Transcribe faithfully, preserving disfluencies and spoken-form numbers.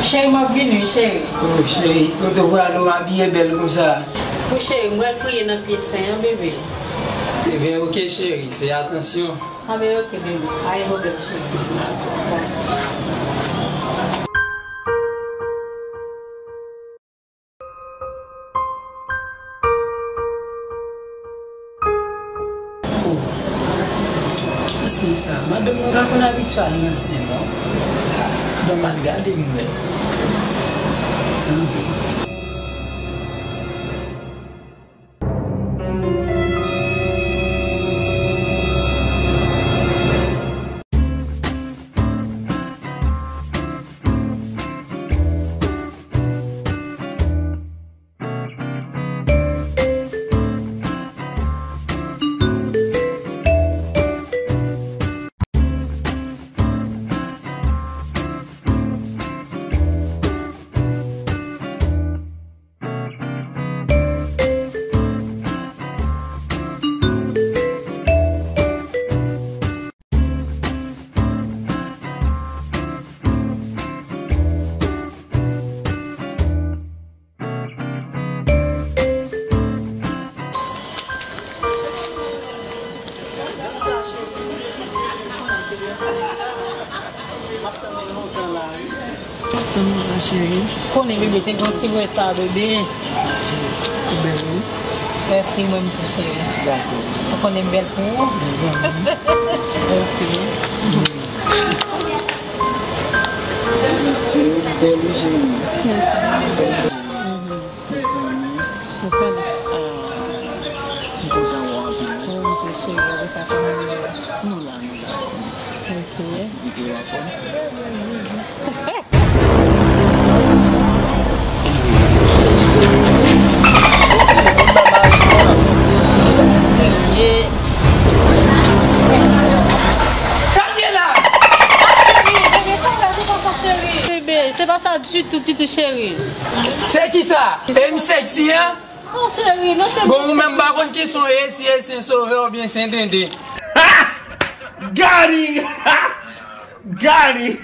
Cheri, m ap vini, wi, cheri. Oh, cheri, kote w prale, w abiye bèl konsa? Wi, cheri, m pral priye nan pye sen an, bebe. Ebyen, oke, cheri, fè atansyon. Anben, oke, bebe. Pa gen pwoblèm, cheri. Dakò. Bye. Oh, kiyès sa? Madanm mwen pa konn abitye al nan sen non. Bon, m al gade m wè. Sanble. Konnen bebe, te gen yon ti mwen sa bebe. Ou bèl wi. Mèsi, mwen tou cheri. Dakò. Ou konnen m bèl pou ou? Mezanmi. Ok. Mesye, ou bèl wi cheri. Mèsi. Mezanmi. Ou konnen. Ah, m kontan wè w anpil wi. Ou menm tou cheri, apre sa kòman nou ye? Nou la, nou la. Ok. Aktivite yo anfòm? Sa l ye la? Cheri, bebe, sa la, se pa sa, cheri. Bebe, se pa sa ditou, ditou, cheri. Se ki sa? E m sexy, hein? Non, cheri, non, cheri. Bon, ou menm pa konn ki son e, si e Sen Sovè oubyen Sen Dende. Gary! Gary!